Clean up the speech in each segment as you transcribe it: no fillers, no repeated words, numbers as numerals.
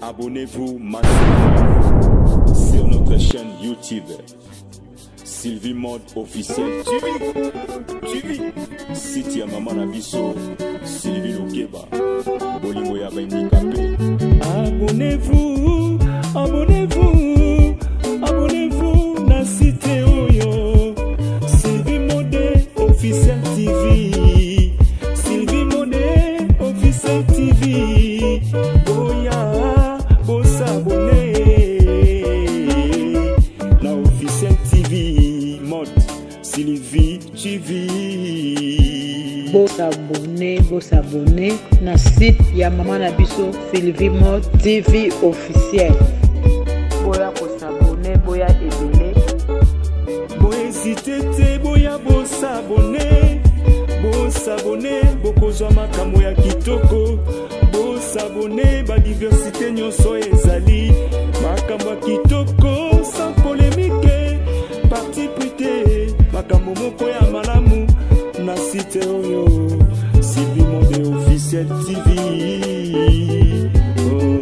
Abonnez-vous massivement sur notre chaîne YouTube. Sylvie Mode officiel TV. TV. Site ya mama na biso Sylvie Lukeba. Bolingo ya ba handicapé. Abonnez-vous, abonnez-vous, abonnez-vous na site oyo. Sylvie Mode officiel TV. Sylvie Mode officiel TV. Boya, bosabonner na officiel TV Mode Sylvie TV. Bosabone, bosabone na site ya mama na biso Sylvie Mode TV officiel. Boya kosabone, boya ebele. Bohésite te, boya bosabone, bosabone, bokozwa makambo ya kitoko. Bosabone, badiversité nyonso ezali makambo ya kitoko, sans polémique, parti pris te, makambo moko ya malamu na site oyo Sylvie Mode officiel TV. Oh.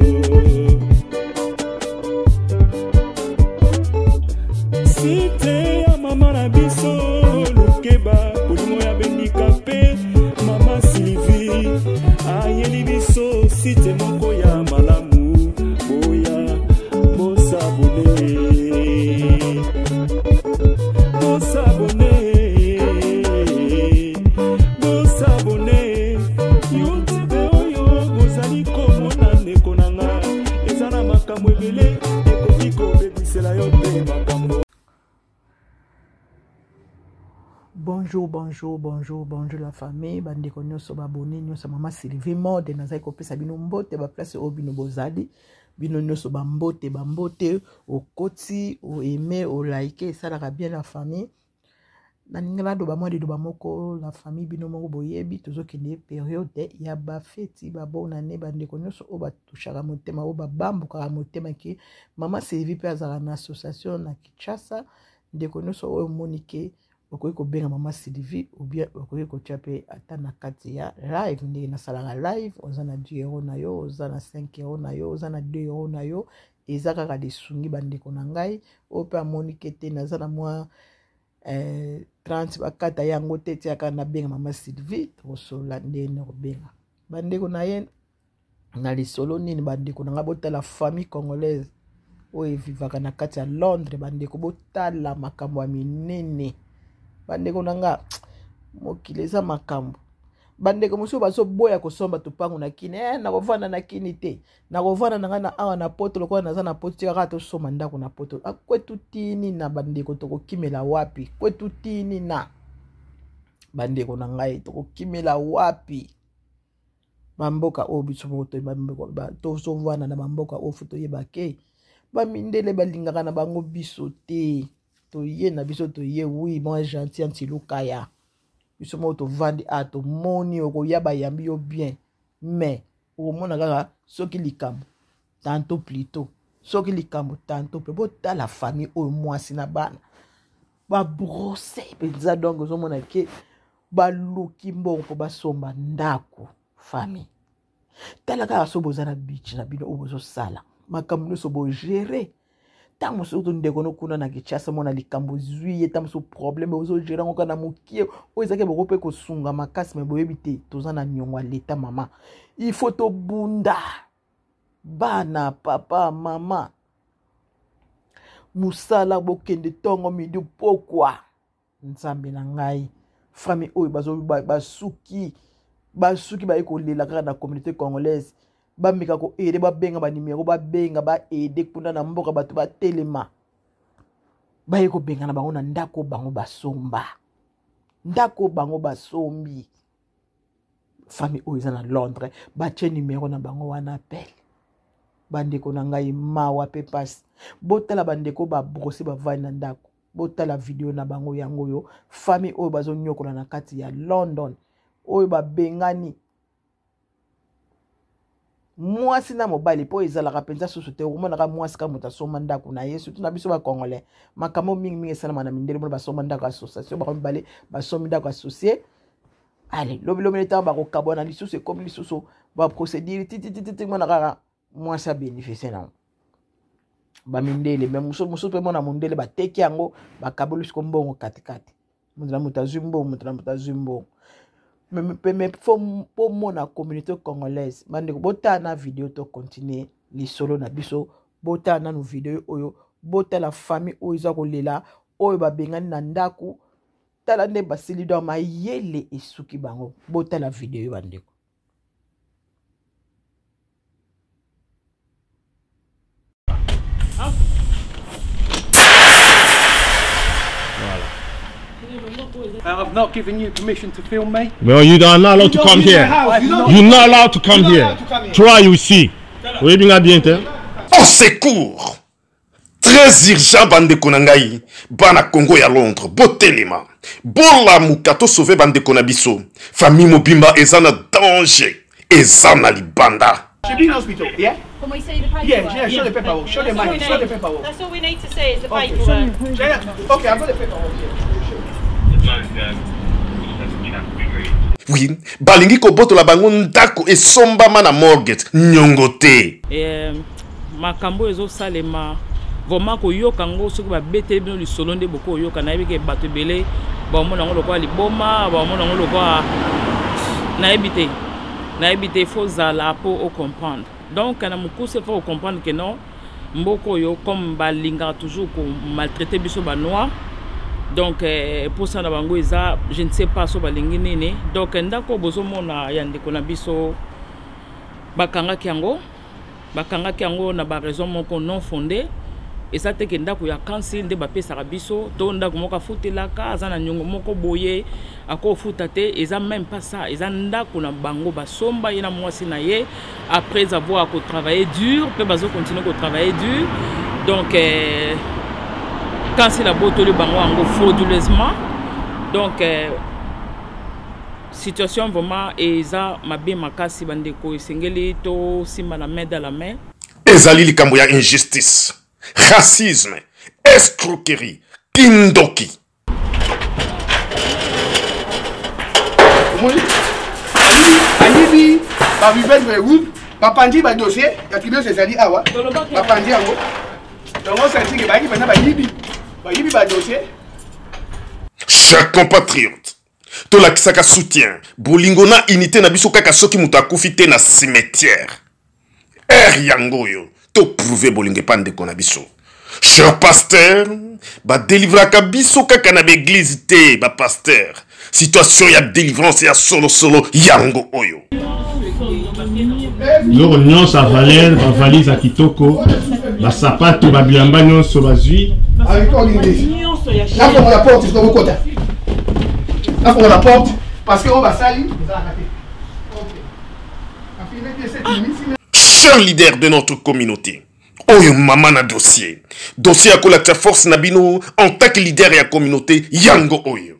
Site ya mama na biso Lukeba, bolingo ya bendika mpe mama Sylvie ayeli biso site moko ya malamu. Boya bosabone, bosabone, bosabone. YouTube oyo bozali komona, ndeko na nga, eza na makambo ebele ekoki kobebisela yo mpe makambo. Bonjour, bonjour, bonjour, bonjour la famille, bandeko nyonso, baboni nyonso, mama Sylvie Mode, nazali kopesa bino mbote baplace oyo bino bozali, bino nyonso bambote, bambote. Okoti, oaime, olike, esalaka bien la famille. Nalingi naloba mwa liloba moko, la famille. Bino moko boyebi, tozokende période ya bafeti, babonane. Bandeko nyonso oyo batushaka motema, oyo babambukaka motema ke mama Sylvie mpe azalaka na association na Kinshasa, ndeko nyonso oyo omoni ke okoki kobenga mama Sylvie ou bien okoki kotia mpe ata na kati ya live ndenge nasalaka live, oza na 10 euro na yo, oza na 5 euro na yo, oza na 2 euro na yo, eza kaka lisungi. Bandeko na ngai oyo mpe amoni ke te naza na mwa 30, bakata yango te, tiaka nabenga mama Sylvie, tokosolola ndenge nakobenga bandeko na ye na lisolo nini. Bandeko na ngai, botala famille congolaise oyo evivaka na kati ya Londres. Bandeko, botala makambo ya minene. Bandeko na nga, mokili eza makambo. Bandeko mosusu bazoboya kosomba topango na Kini. Nakovanda na Kini te, nakovanda na ngai na awa na Poto. Lokola naza na Poto, tika kaka tosomba ndako na Poto. Kwetu tini na bandeko, tokokimela wapi? Kwetu tini na bandeko na ngai, tokokimela wapi? Bamboka oyo biso moko tozovanda na bamboka oyo, faut toyeba ke bamindele balingaka na bango biso te. Toye na biso, toye wi mwa gentil antilukaya. Biso moko tovandi a tomoni okoya, bayambi yo bien, mais okomona kaka soki likambo tantôt, plutôt soki likambo tantôt. Mpe botala famille oyo, mwasi na bana babrose mpenza. Donc ozomona ke baluki mbongo mpo basomba ndako. Famille, tala kaka so boza na beach na bino oyo bozosala makambo nyonso, bogere. Ntango mosusu ndeko no kuna na Kinshasa mona likambo zwi ye, ntango mosusu problème ozogere yango kaka na mokie oyo ezalaki boko mpe kosunga makasi. Me boyebi te, toza na niongo ya leta. Mama, il faut tobunda, bana, papa, mama, mosala, bokende ntongo, midi, pokwa. Nzambe na ngai, famille oyo basuki, basuki, baye kolela kaka na communauté congolaise. Bameka koaider, babenga banimero, babenga, baaider kuna na mboka, bato batelema. Baye kobengana bango na ndako bango basomba, ndako bango basombi. Famille oyo eza na Londres, batie nimero na bango wana, appel. Bandeko na ngai, mawa mpe mpasi. Botala bandeko babrose, bavandi na ndako. Botala video na bango yango oyo. Famille oyo bazonyokola na kati ya London, oyo babengani mwasi na mobali, mpo ezalaka mpenza susu te. Okomonaka mwasi ka moto asomba ndako na ye, surtout na biso bacongolais. Makambo mingimingi esalama na mindele. Mona basomba ndako association, bango mibale basombi ndako associe. Ale lobilobi ntango bakokabwana lisusu, ekomi lisusu baprocédure titititi. Mona kaka. Mwasi abénéficie nango. Bamindele me mosusu mosusu mpe mona mondele bateki yango, bakaboli siko mbongo katikati, moto na moto azwi mbongo, moto na moto azwi mbongo. Me fo mpo mona communauté congolaise, bandeko, botala na video, to continue lisolo na biso. Botala nanu video oyo, botala famille oyo eza kolela, oyo babengani na ndako. Tala nde basili, donc mayele esuki bango. Botala video, bandeko. I've not given you permission to film me. Well, you are not allowed to come here. You're not allowed to come here. Try, you see. Oyebi nga bien te. Au secours! Très urgent, bandeko na ngai, bana Congo ya Londres, botelema. Bolamuka to sauver bandeko na biso. Famille mobimba eza na danger. Eza na libanda. Should be in hospital, yeah? Can we see the paperwork? Yeah, show the paperwork. Show the That's all money. we Show the need. paperwork. That's all we need to see is the Okay. paperwork. Yeah, okay, I've got the paperwork here. Oui, balingi kobotola bango ndako esombama na mortgage, nyongo te. Makambo ezosalema vraiment, koyoka yango, soki babeteli bino lisolo nde bokoyoka. Nayebi ke bato ebele bamona yango lokola liboma, bamona yango lokola nayebi te, nayebi te. Faut zala mpo ocomprendre. Donc na mokuse, faut comprendre que non, mboka oyo, comme balingaka toujours komaltraiter biso banoir, donc mposa na bango eza, je ne sais pas so balingi nini. Donc ndako bozomona ya ndeko na biso, bakangaki yango na baraison moko non fondé. Eza te ke ndako ya council nde bapesaka biso to ndako moko afutelaka, aza na niongo moko boye akofuta te. Eza même pas ça. Eza ndako na bango basomba, ye na mwasi na ye, après avoir kotravailler dur, mpe bazocontinue kotravailler dur. Donc council abotoli bango yango frauduleusement. Donc situation vraiment eza mabe makasi, bandeko. Esengeli tosimba na main dans la main. Ezali likambo ya injustice, racisme, escroquerie, kindoki. Omoni, ayibi bavivesre groupe, bapandi badossier ya tribunal ezali awa, bapandi yango. Donc osanti ke bayaki mpenza, bayibi badossier. Chers compatriotes, tolakisaka soutien, bolingo na unité na biso kaka soki moto akufi te na cimetière. Ere yango oyo toprouve bolingo epa ndeko na biso. Cher pasteur, badelivraka biso kaka na baeglize te. Bapasteur, situation ya délivrance ya solosolo yango oyo. Biloko nyonso ya valeur, bavalise ya kitoko, basapato, babilamba nyonso bazwi. Nafongola porte siko bokota, nafongola porte parce que oyo basali ezalaka te. Cher leader de notre communauté, oyo mama na dossier, dossier ya kolakisa force na bino en tant que leader ya communauté yango oyo.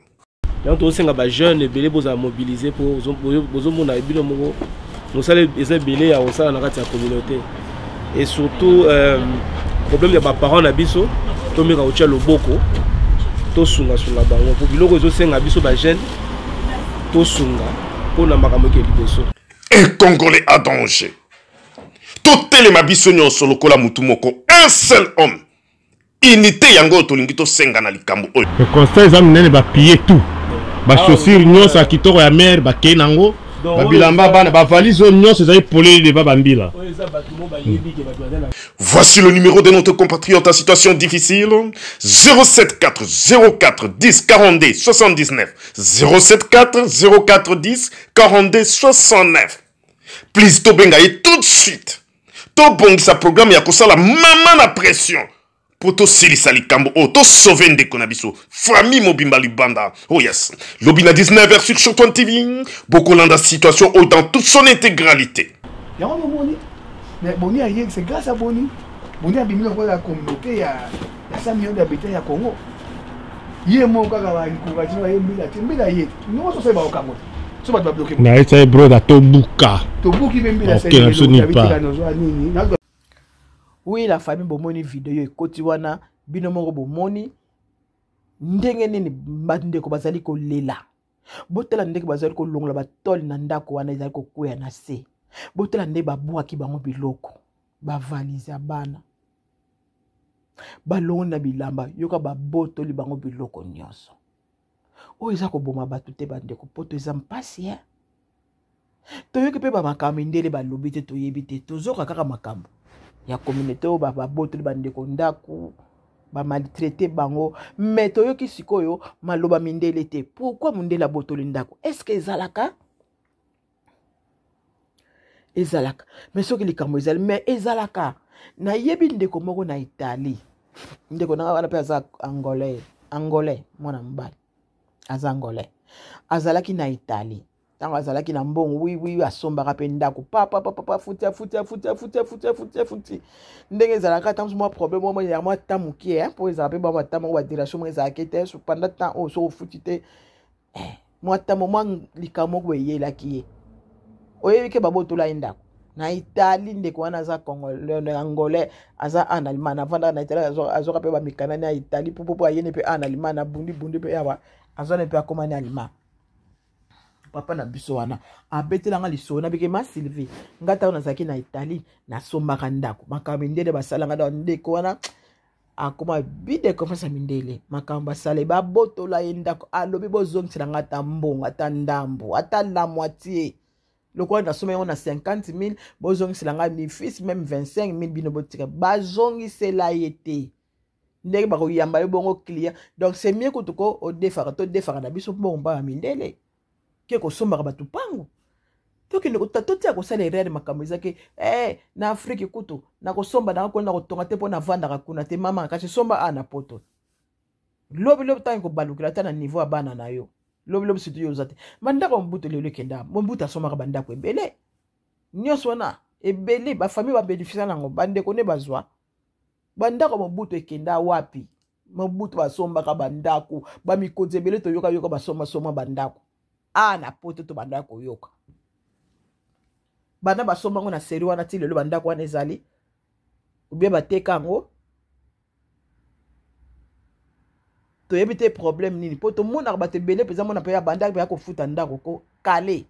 Yango tozosenga bajeune ebele bozala mobilisés, mpo bozomona bino moko mosala eza ebele ya kosala na kati ya communauté. Et surtout problème ya baparent na biso, tomeka kotia loboko, tosungasunga bango, mpo biloko ezosenga biso bajeune tosunga mpona makambo eke liboso. Un Congolais en danger, totelema biso nyonso lokola mutu moko, un seul homme, unité yango oyo tolingi tosenga na likambo oyo. Le constat eza minene, bapille tout, bachaussure nyonso ya kitoko ya mare bakei nango, babilamba bana, bavalise oyo nyonso ezali polele deva bambila. Voici le numéro de notre compatriote en situation difficile. 074 04 10 42 79. 074 04 10 42 69. Please, tobenga ye tout de suite. Tobongisa programme ya kosala mama na pression mpo tosilisa likambo oyo, tosauve ndeko na biso, famille mobimba libanda. Oh yes, lobi na 19h sur Shotone TV, bokolanda situation oyo dans toute son intégralité. Yango nomoni, mais Boni aye, c'est grâce à Boni. Boni abimi lokola communauté ya 100 millions d'habitants ya Congo. Ye moko kaka baencourage baye mbila te, mbila ye nyonso soki baokango te, so bato babloke. Nayesa ye, broda, tobuka. Tobuki mpe mbila. Ok, na biso nulle part. Nozwa nini? Oui, la famille, bomoni video ekoti wana, bino moko bomoni ndenge nini bandeko bazali kolela. Botala ndenge bazali kolongola batole na ndako wana ezali kokwea na se. Botala nde babwaki bango biloko. Bavalise ya bana balongoli na bilamba, yoka babotoli bango biloko nyonso. Oyo eza koboma bato te bandeko, poto eza mpasi eh? Toyoki mpe bamakambo mindele balobi te, toyebi te, tozoka kaka makambo ya communauté oyo babotoli bandeko ndako, bamaltraite bango, me toyoki sikoyo maloba mindele te. Pourkui mondele abotoli ndako? Estce ezalaka? Ezalaka, me soki likambo ezali, me ezalaka. Nayebi ndeko moko na Italie, ndeko nanga wana mpe aza angolais, angolais mwana mobali aza angolais, azalaki na Italie. Ntango azalaki na mbongo, wi wi, asombaka mpe ndako papapapapa, afuti afuti afuti afuti afuti afuti afuti. Ndenge ezalaka, ntango mwa problème mwa ya mwa temps mokie, mpo ezala mpe bamwa temps moko baduration moko ezalaki te pendant temps oyo soki ofuti te, eh, mwa ntango mwa likambo moko eyelaki ye, oyebi ke babotola ye ndako na Italie. Ndeko wana aza congolais, angolais, aza en Allemagne, avandaka na Italie, azwaka mpe bamikanda ya Italie mpo ayeni mpe en Allemagne, abundi bundi mpe awa azwani mpe akóma na Allemagne. Papa na biso wana abetelanga lisolo na bike ma Sylvie, nga ntango nazalaki na Italie nasombaka ndako, makambo mindele basalanga. Da ndeko wana akoma bide confiance ya mindele, makambo basala, babotola ye ndako. Alobi bozongisela nga ata mbongo, ata ndambo, ata la moitié, lokola nasomba yango na 50 000, bozongisela nga mifis meme 25 000, bino botika. Bazongisela ye te. Ndenge bakoyamba yo bongo client, donc c'est mieux kutu ko odefaka, todefaka na biso mbongo mpa ya mindele ke kosombaka bato pango. Tokende totia kosala erreur. Makambo eza ke eh, na Afrike kutu nakosomba nanga kuna, nakotonga te mpo navandaka kuna te. Mama, kasi somba a na poto, lobi lobi ntango ekobalukela ata na niveau ya bana na yo, lobi lobi surtout yo oza te. Bandako ya Mobutu lelo ekenda, Mobutu asombaka bandako ebele nyonso wana ebele, bafamille babénéficia nango, bandeko nde bazwa bandako ya Mobutu ekenda wapi? Mobutu basombaka bandako, bamikonzi ebele toyokayoka basombasomba bandako a na poto, to bandako koyoka banda basomba yango na seri wana ti lelo bandako wana ezali obie bateka yango, toyebi te problème nini, mpo tomonaka bato ebele mpenza mona mpe ya bandako mpe ya kofuta ndako ko kale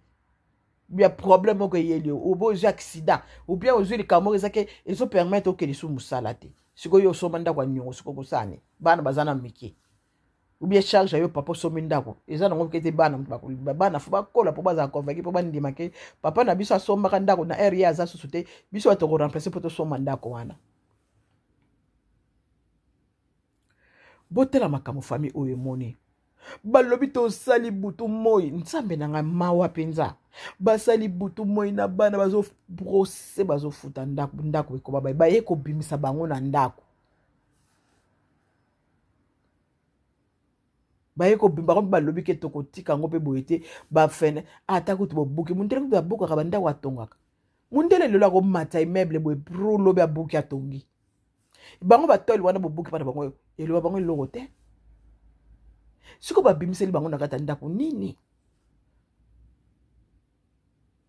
ya problème moko eyeli yo, obe ozwi accident ou bien ozwi likambo moko ezake ezopermettre okende su mosala te. Sikoyo osomba ndako ya niongo, sikoyo kosala nini? Bana baza na mike, ou bien charge ya yo papa osombi ndako eza nango mike te. Bana bana fo bakola mpo bazala convaincu, mpo bandima ke papa na biso asombaka ndako na heure ye aza susu te, biso bato koremplace mpo tosomba ndako wana. Botala makambo famille oyo emoni, balobi tosali butu moi, nzambe na ngai, mawa mpenza. Basali butu moi na bana, bazobrose, bazofuta ndako, ndako ekoma baye, baye kobimisa bango na ndako, baye kobima bango mpe balobi ke tokotika yango mpe boye te. Bafene ata kutu bobuki, mondele kutu abukaka bandako, atongaka. Mondele lelo akomata immeuble boye bru, lobi abuki, atongi. Bango batole wana bobuki bana bango, eloba bango eloko te. Sikoyo babimiseli bango na kati ya ndako nini,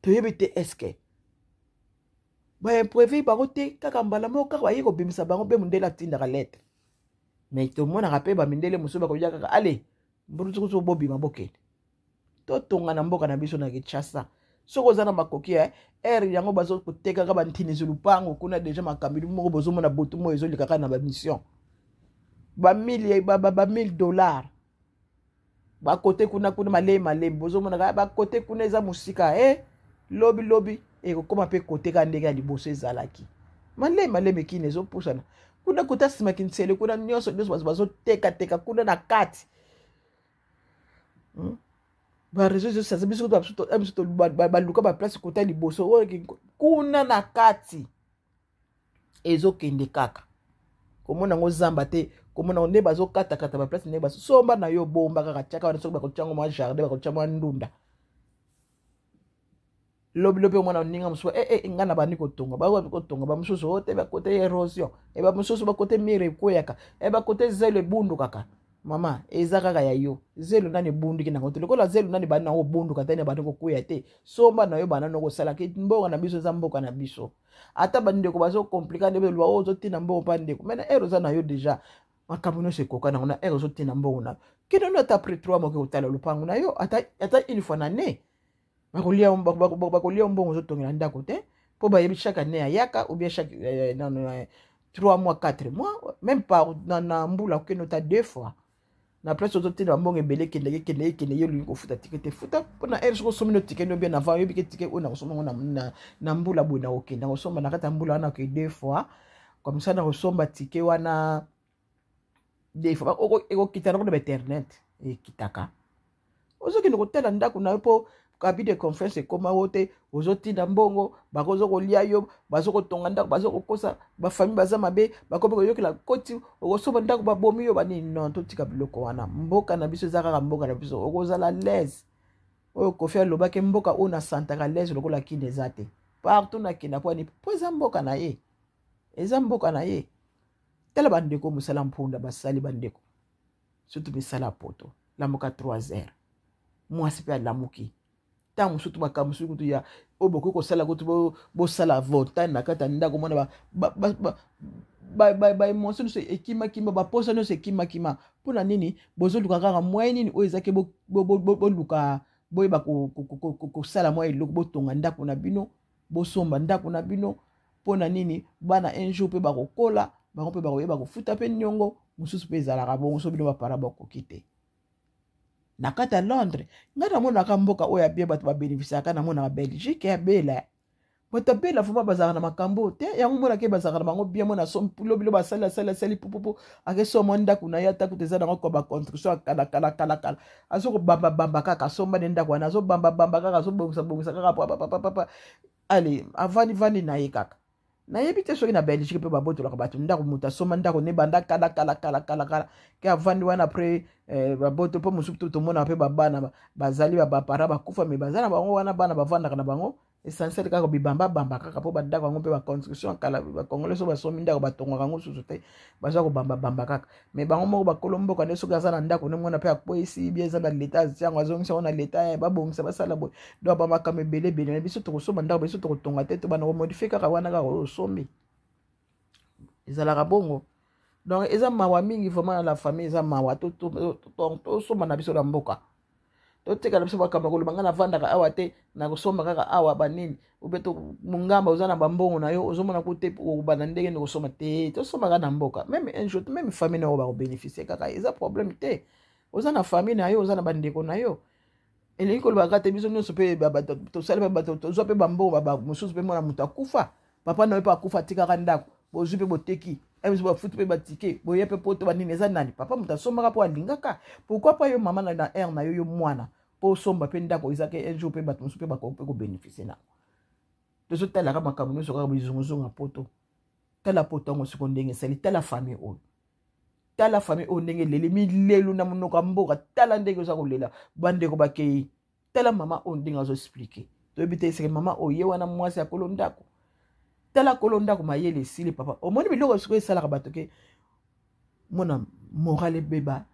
toyebi te. Eske baimpreve bango te? Kaka mbala moko kaka baye kobimisa bango mpe mondele atindaka lettre, mais tomonaka mpe bamindele mosusu bakoya kaka ale mburutukutu, bobima bokende. Totonga na mboka na biso na Kinshasa soki oza na makoki ya aire yango, bazokotekaka bantinizi lupango kuna deja, makambo moko bozomona butu moyo ezoleka kaka na bamission, bamille ba, ba, ba 1000 dollars bakote kuna kuna, malemi malemi bozomona kaka bakote kuna eza mosika e lobi lobi ekokóma mpe kote kaka ndenge ya liboso ezalaki. Malemi malemi kini ezopusana kuna, kota nsima kinsele kuna nyonso nyonso bazotekateka kuna na kati, Bareseau ezosasa biso, biso baluka baplace kota liboso oyo kuna na kati ezokende kaka komona yango zamba te, komona yango nde bazokatakata baplace ndenge basomba na yo, bomba kaka, tiaka wana. Soki bakotya yango mwa jardin, bakotya mwa ndunda, lobi lobi omwana moninga mosusu e eh, eh, ngai na bandi kotonga, bakoki kotonga. Bamosusu oyo te bakote érosion e, bamosusu bakote mire ekweyaka e, bakote zelo ebundukaka. Mama, eza kaka ya yo zelo nani ebunduki nango te, lokola zelo nani bandi nango kobunduka te, bandi kokweya te. Somba na yo, banda no kosala. Mboka na biso eza mboka na biso, ata bandeko bazokomplika nde beloba oyo ozotina mbongo mpa ndeko mai na ere oza na yo deja, makambo nyonso ekoka nango na ere ozotina mbongo na yo. Kende no ata après 3 mois kotala lopango na yo, ata une fois na année. Bakolia mbongo ozotongela ndako te. Mpo bayebi chaque année ayaka ou bien chaque euh, non, non, 3 mois 4 mois même par na, na mbula okende ota deux fois na place ozotinda bambongo ebele ekendeke ekende ekende yo olingi kofuta tike te futa mpo na heure soki osombi no tike no bien avant oyebi ke tike oyo nakosomba yango na, na mbula boye nakokende nakosomba na kati ya mbula wana oke deux fois comme ça nakosomba tike wana deux fois ekokita nango na bainternet ekitaka ozokende kotala ndako na yo mpo abus de confiance ekoma yo te ozotinda mbongo bakozo kolia yo bazo kotonga ndako bazo kokosa bafamille baza mabe bakomi koyokela koti okosomba ndako babomi yo banini non totika biloko wana mboka na biso eza kaka mboka na biso okozala laise oyo kofi alobaki mboka oyo nasantaka laise lokola kini eza te partout nakenda mpo ani mpo eza mboka na ye eza mboka na ye tala bandeko mosala mpunda basali bandeko surtout misala poto lamuka 3 heures mwasi mpe alamuki ntango mosusu makambo mosusu kutu ya oyo bokoki kosala kutu bosala voltane na kati ya ndako omona baemotion nyonso ekimakima baposa nyonso ekimakima mpo na nini bozoluka kaka moyen nini oyo ezaki boluka boyeba kosala mwa eloko botonga ndako na bino bosomba ndako na bino mpo na nini bana un jour mpe bakokola bango mpe bakoyeba kofuta mpe niongo mosusu mpe ezalaka bongo so bino bapara bakoki te na kati ya londres ngai namonaka mboka oyo ya bien bato babenefisiaka namonaka belgique ya bela bato ya bela vraimen bazalaka na makambo te yango monaka ye bazalaka na bango bien mona lobilo basali asali asali pupupu akesoma ndako na ye ata kutu eza nango kwa baconstruction ya kala kala kala kala azokobambabamba kaka asomba nde ndako wana azobambabamba kaka azobongisabongisa kaka papapapapa ale avandivandi na ye kaka nayebi te soki na belgique mpe babotolaka bato ndako moto asomba ndako ne banda kala kala kala kala kala ke avandi wana apres eh, baboto mpo mosusu tomonaka mpe babana bazali bapara bakufa me baza na bango wana bana bavandaka na bango essentiel kaka bibambabamba kaka mpo bandako yango mpe baconstruction ya kala bacongolais so basombi ndako batongaka yango susu te baza kobambabamba kaka me bango moko bakolo mboka nde soki aza na ndako nde mwana mpe akweyisi bie eza na leta atia yango azongisa yango na leta eh, babongisa basala boye donc bamakambo ebele ebele na biso tokosomba ndako biso tokotonga te tobanda komodifie kaka wana kaka oyo osombi ezalaka bongo donc eza mawa mingi vraiment na la famille eza mawa tosomba na biso na mboka totikala biso makambo ya koloba ngai navandaka awa te nakosomba kaka awa banini obe to mongamba oza na bambongo na yo ozomona ko te okobanda ndenge nini kosomba te tosomba kaka na mboka meme un jour meme famille na yo bakobénéficie kaka eza problème te oza na famille na yo oza na bandeko na yo elingi koloba kaka te biso nyonso mpe tosali mpe bato tozwa mpe bambongo mosusu mpe mwana moto akufa papa na yo mpe akufa atikaka ndako bozwi mpe boteki biso bafuti mpe batike boye mpe poto banini eza nani papa moto asombaka mpo alingaka pourkui pa yo mama na aire na yo yo mwana mpo osomba mpe ndako ezaki un jour mpe bato mosusu mpe bakoki mpe kobénéficie nango tozotalaka makambo nyonso kaka bizongozonga poto tala poto yango siko ndenge esali tala famille oyo tala famille oyo ndenge eleli milelu na monoko ya mboka tala ndenge oza kolela bandeko bakei tala mama oyo ndenge azo explike toyebi te eseke mama oyo ye wana mwasi ya kolo ndako tala kolo ndako mayele esili papa omoni biloko sikoyo esalaka bato ke mona morale ebeba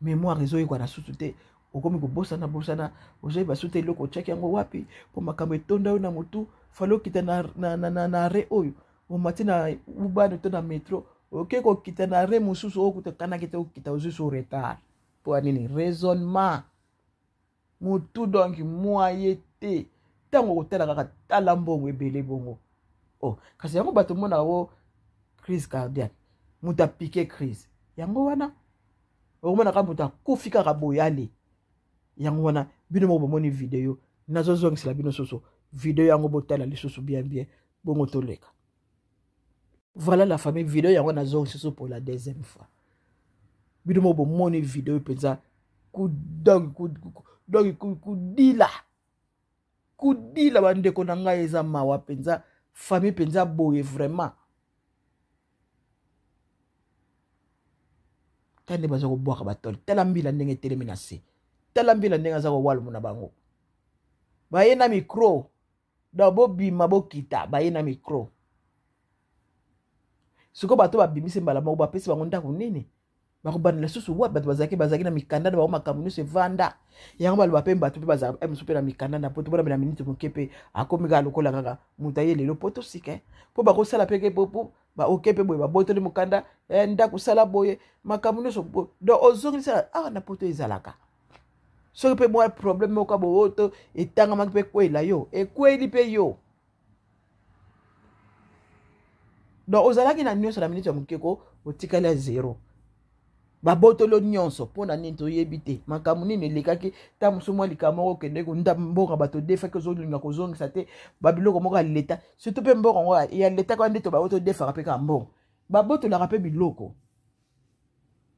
mémoire ezoyekwa na susu te okomi kobosana bosana ozoyeba su te eloko otyaki yango wapi mpo makambo etonda yo na motu fali okita na, na, na, na, na arret oyo omati na ubano to na metro oke kokita na arret mosusu oyo kuta kanaki te okita ozwi su retard mpo ya nini raisonnement mutu donc mwaye te ntango okotala kaka tala mbongo ebele bongo oh, kasi yango bato omonaka o crise cardiaque moto apike crise yango wana okomonaka moto akufi kaka boye ale yango wana bino moko bomoni video nazozongisela bino susu video yango botala lisusu bien bien bongo toleka voilà la famille video yango nazongi susu pour la deuxième fois bino moko bomoni video mpenza donc kudila kudila bandeko na ngai eza mawa mpenza famille mpenza boye vraiment tala nde baza kobwaka batole tala mbila ndenge etelemi na se tala mbila ndenge aza kowalmu na bango baye na micro donc bobima bokita baye na micro sikoyo bato babimisi mbala moko bapesi bango ndako nini bakobanda lisusu wapi bato bazalaki bazalaki na mikanda na bango makambo nyonso evanda yango baloba mpe bato mpe bazalaka eh, mosusu mpe na mikanda na poto bona na miniti moke mpe akomi kaka lokola kaka moto aye lelo poto sika eh. mpo bakosala mpe ke popo baoke mpe boye babotoli mokanda eh, ndako sala boye makambo nyonso donc ozongisa awa na poto ezalaka soki mpe mwa problème moko boye oyo to etangamaki mpe ekwela yo ekweli mpe yo Donc ozalaki na nyonso na minute ya moke ko otikali ya zero. Babotolo nyonso mpo na nini toyebi te makambo nini elekaki ta mosusu mwa likambo moko okende konda mboka bato odefaki ozolinga kozongisa te babiloko moko ya leta surtout mpe mboka yango ya leta kaka nde to bango todefaka mpe kaka mbongo babotolaka mpe biloko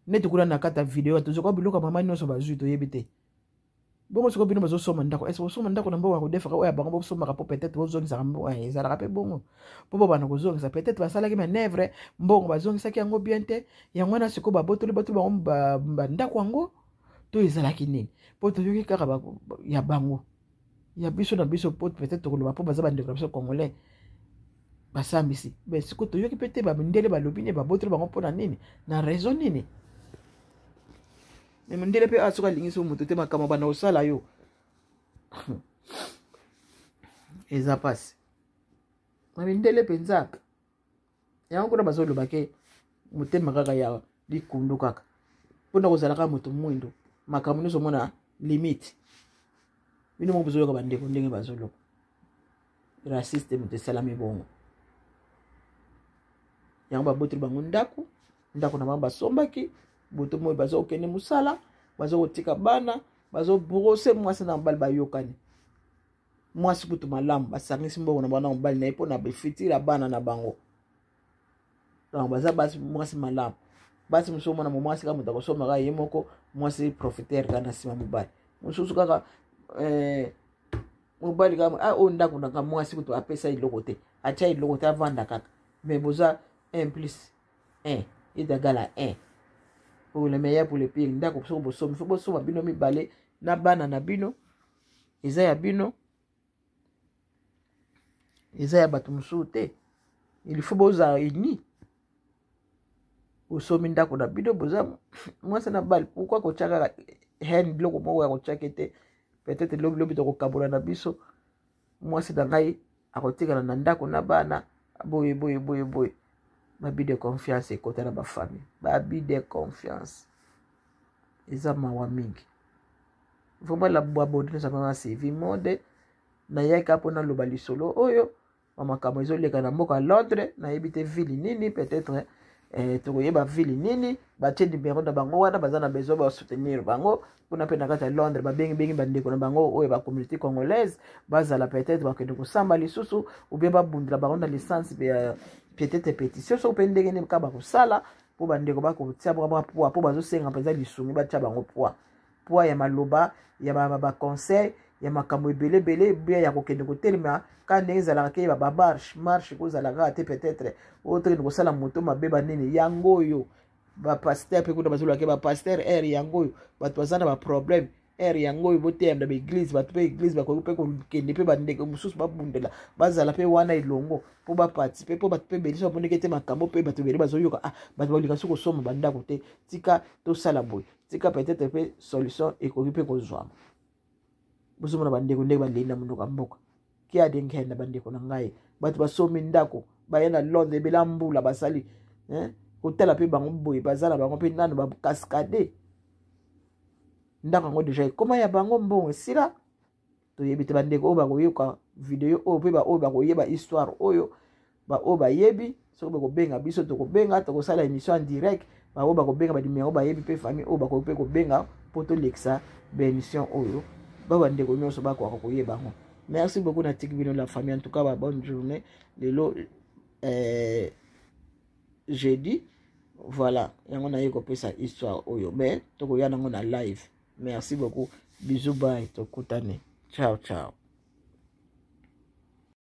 neti kuna na kati ya video tozoka biloko ya mama nyonso bazwi toyebi te. Bongo sikoyo bino bozosomba ndako, ese bosomba ndako na mbongo ya kodefaka oyo ya bango bosombaka mpo peut-être bozongisaka mbongo? Eh, ezalaka mpe bongo mpo bobanda kozongisa. Peut-être basalaki manœuvre, mbongo bazongisaki yango bien te, yango wana sikoyo babotoli botoli bango bandako yango to ezalaki nini? Mpo toyoki kaka ya bango ya biso na biso, mpo peut-être tokoloba mpo baza bandeko na biso congolais basambisi. Me sikoyo toyoki mpe te bamindele balobi nini, babotoli bango mpo na nini, na raison nini? Me mondele mpe awa soki alingi so moto te, makambo banda kosala yo eza mpasi. Na mindele mpenza yango kuna bazoloba ke motema kaka ya likundu kaka mpona kozala kaka moto mwindo, makambo nyonso omona limite. Bino moko bozoyoka bandeko ndenge bazoloba raciste, moto esalami bongo yango baboteli bango ndako, ndako na bango basombaki butu moi baza kokende mosala, baza kotika bana, bazobrose mwasi na mobali bayokani, mwasi kutu malamu basangisi mbongo na bango na mobali na ye mpo na befitiri ya bana na bango. Donc baza basi mwasi malamu. Basi mosusu omona mo mwasi kaka moto akosomaka ye moko, mwasi profiteur kaka na nsima mobali mosusu kaka eh, mobali kaka ah, oyo ndako nanga mwasi kutu apesa eloko te, atya eloko te, avanda kaka. Mais boza 1 plus 1 est égal à 1 pour le meilleur pour le pire. Ndako soki bosombi fo bosomba bino mibale na bana na bino, eza ya bino, eza ya bato mosusu te. Il faut bozala uni. Bosombi ndako na bino, boza mwasi na bali, pourquoi kotya kaka haine, biloko moko ya kotyaki te? Peut-être lobi lobi tokokabola na biso, mwasi na ngai akotikala na ndako na bana boye boye boye boye. Babi de confiance ekota na bafamille, babi de confiance eza mawa mingi vraiment. La baboni nyonso mama Sylvie Mode nayaki mpo naloba lisolo oyo bamakambo ezoleka na mboka Londres. Nayebi te ville nini, peut-être eh, tokoyeba ville nini. Batie numero na bango wana, baza na besoin basoutenir bango kuna mpe na kati ya Londres. Babengibengi bandeko na bango oyo bacommunauté congolaise bazala, peut-être bakende kosamba lisusu ou bien babundela bango na licence ya peut-être pétition, soki mpe ndenge nini kaka bakosala mpo bandeko bakotia bango poids, mpo bazosenga mpenza lisungi, batia bango poids, poids ya maloba, ya baconseil, ya makambo ebele ebele, bia ya kokende kotelema kaka ndenge ezalaka ke bamarche marche ekozala kaka te. Peut-être oyo tokende kosala moto mabe banini yango oyo bapaster mpe kuna bazoloba ke bapaster ere yango oyo bato baza na baproblème ere yango oyo boteyama na baeglize, bato mpe eglize bakoki mpe kokende mpe bandeko mosusu babundela bazala mpe wana elongo mpo baparticipe mpo bato mpe ebele so bamoniki ete makambo mpe bato ebele bazoyoka, ah, bato balinga soki kosomba bandako te, tika tosala boye, tika peut-être mpe solution ekoki mpe kozwama. Bozomona bandeko ndenge balei na monoko ya mboka kiade nkenda. Bandeko na ngai, bato basombi ndako baye na Londres ebela mbula basali kotala mpe bango boye baza na bango mpe nano bakaskade ndako yango deja ekoma ya bango, mbongo esila. Toyebi te bandeko oyo bakoyoka video oyo mpe baoyo bakoyeba histoire oyo, baoyo bayebi soki bakobenga biso, tokobenga, tokosala émission en direct. Baoyo bakobenga banimero bayebi mpe famille oyo bakoki mpe kobenga mpo tolekisa baémission oyo ba bandeko nyonso bakoka koyeba yango. Merci beaucoup, natiki bino la famille. En tout cas ba bonne journée. Lelo jeudi, voilà yango naye kopesa histoire oyo, mais tokoya nango na live. Merci beaucoup, bisous, bye, tokutane, ciao ciao.